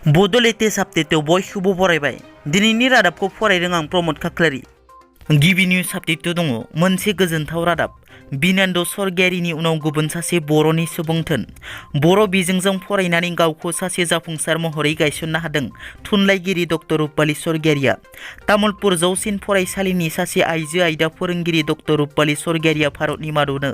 बड' लेटेस्ट आपडेटआव बयखौबो बरायबाय। दिनैनि रादाबखौ फरायदों आं प्रमद खाख्लारि। गिबि निउज आपडेटआव दङ मोनसे गोजोनथाव रादाब। बिनन्द सरगियारिनि उनाव गुबुन सासे बर'नि सुबुंथोन। बर' बिजोंजों फरायनानै गावखौ सासे जाफुंसार महरै गायसननो हादों थुनलाइगिरि डक्टर रुपाली सरगियारिया। तामुलपुर जौसिन फरायसालिनि सासे आइजो आयदा फोरोंगिरि डक्टर रुपाली सरगियारिया भारतनि मादावनो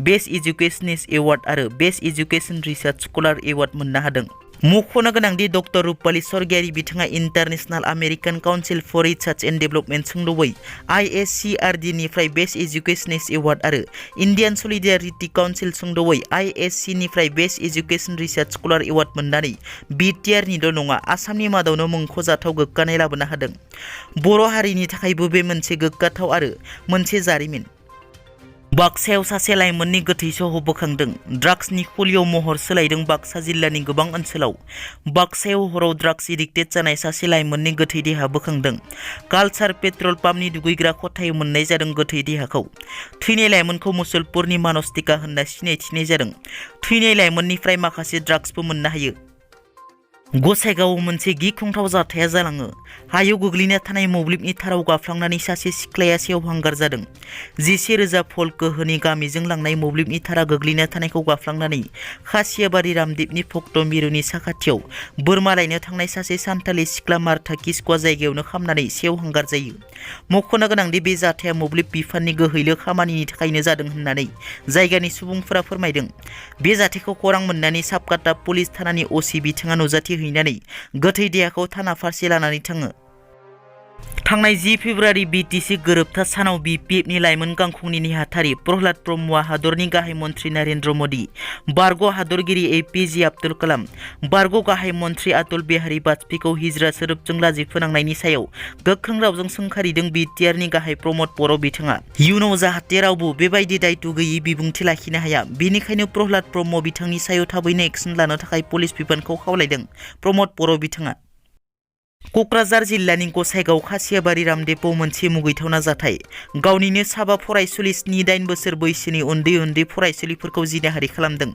बेस्ट इडुकेशनिस्ट एवार्ड आरो best education research scholar award मोननो हादों। मख'नो गोनांदि डक्टर रुपाली सरगियारि बिथाङा international American council for research and development सोंदोबै ISCRD निफ्राय बेस्ट इडुकेशनिस्ट एवार्ड आरो इन्डियान सलिडारिटी काउन्सिल सोंदोबै ISC निफ्राय best education research scholar award मोननानै बिटिआरनिल' नङा आसामनि मादावनो मुंख'जाथाव गोग्गानाय लाबोनो हादों। बर' हारिनि थाखायबो बे मोनसे गोग्गाथाव आरो मोनसे जारिमिन। बाक्सायाव सासे लाइमोननि गोथै सह बोखांदों। ड्राग्सनि खुलियाव महर सोलायदों बाक्सा जिल्लानि गोबां ओनसोलाव। बाक्सायाव हराव ड्राग्स एडिक्टेड जानाय सासे लाइमोननि गोथै देहा बोखांदों। कालचार पेट्रल पाम्पनि दुगैग्रा खथायाव मोननाय जादों गोथै देहाखौ। थैनाय लाइमोनखौ मुसलपुरनि मानसटिका होनना सिनायथिनाय जादों। थैनाय लाइमोननिफ्राय माखासे ड्राग्सबो मोननो हायो। गसाइगावआव मोनसे गिख्रंथाव जाथाया जालाङो। हायाव गोग्लैना थानाय मोब्लिबनि थाराव गाफ्लांनानै सासे सिख्लाया सेवहांगार जादों। 11,000 भल्ट गोहोनि गामिजों लांनाय मोब्लिबनि थारा गोग्लैना थानायखौ गाफ्लांनानै खासियाबारि रामदेबनि भक्त मिरुनि साखाथियाव बोरमा लायनो थांनाय सासे सान्थालि सिख्ला मार्था किस्कुआ जायगायावनो खामनानै सेवहांगार जायो। मख'नो गोनांदि बे जाथाया मोब्लिब बिफाननि गोहैलो खामानिनि थाखायनो जादों होननानै जायगानि सुबुंफोरा फोरमायदों। बे जाथायखौ खौरां मोननानै साबकाटा पुलिस थानानि असि बिथाङा नुजाथि हैनानै गोथै देहाखौ थाना फारसे लानानै थाङो। थांनाय 10 फेब्रुवारि बिटिसि गोरोबथा सानाव बिपिएफनि लाइमोन गांखंनि नेहाथारि प्रह्लाद ब्रह्मआ हादरनि गाहाय मन्त्रि नरेन्द्र मोदी, बारग' हादरगिरि APJ आब्दुल कालाम, बारग' गाहाय मन्त्रि अटल बिहारी वाजपेयीखौ हिजरा सोदोबजों लाजि फोनांनायनि सायाव गोख्रों रावजों सोंखारिदों बिटिआरनि गाहाय प्रमद बर' बिथाङा। इयुनाव जाहाथे रावबो बेबायदि दायित्व गैयै बिबुंथि लाखिनो हाया, बेनिखायनो प्रह्लाद ब्रह्म बिथांनि सायाव थाबैनो एक्सन लानो थाखाय पुलिस बिफानखौ खावलायदों प्रमद बर' बिथाङा। क'क्राझार जिल्लानि गसाइगाव खासियाबारि रामदेबआव मोनसे मुगैथावना जाथाय। गावनिनो साबा फरायसुलि 7-8 बोसोर बैसोनि उन्दै फरायसुलिफोरखौ जिनाहारि खालामदों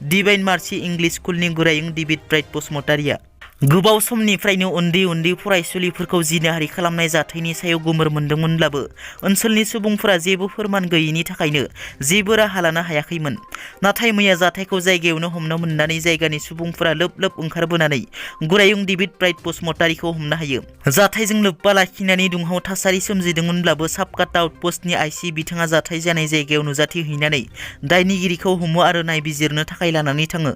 डिभाइन मार्सि इंलिश स्कुलनि गोरायुं डेभिड ब्राइट बसुमतारिया। गोबाव समनिफ्रायनो उन्दै फरायसुलिफोरखौ जिनाहारि खालामनाय जाथायनि सायाव गोमोर मोनदोंमोनब्लाबो ओनसोलनि सुबुंफोरा जेबो फोरमान गैयैनि थाखायनो जेबो राहा लानो हायाखैमोन। नाथाय मैया जाथायखौ जायगायावनो हमनो मोननानै जायगानि सुबुंफोरा लोब ओंखारबोनानै गोरायुं डेभिड ब्राइट बसुमतारिखौ हमनो हायो। जाथायजों लोब्बा लाखिनानै दुंहाव थासारि सोमजिदोंमोनब्लाबो साबकाटा आउटपस्टनि आइसि बिथाङा जाथाय जानाय जायगायाव नुजाथि हैनानै दायनिगिरिखौ हमो आरो नायबिजिरनो थाखाय लानानै थाङो।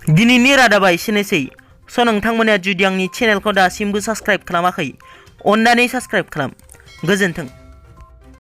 दिनैनि रादाबा एसेनोसै। नोंथांमोना जुदि आंनि चेनेलखौ दासिमबो साबस्क्राइब खालामाखै, अन्नानै साबस्क्राइब खालाम। गोजोन्थों।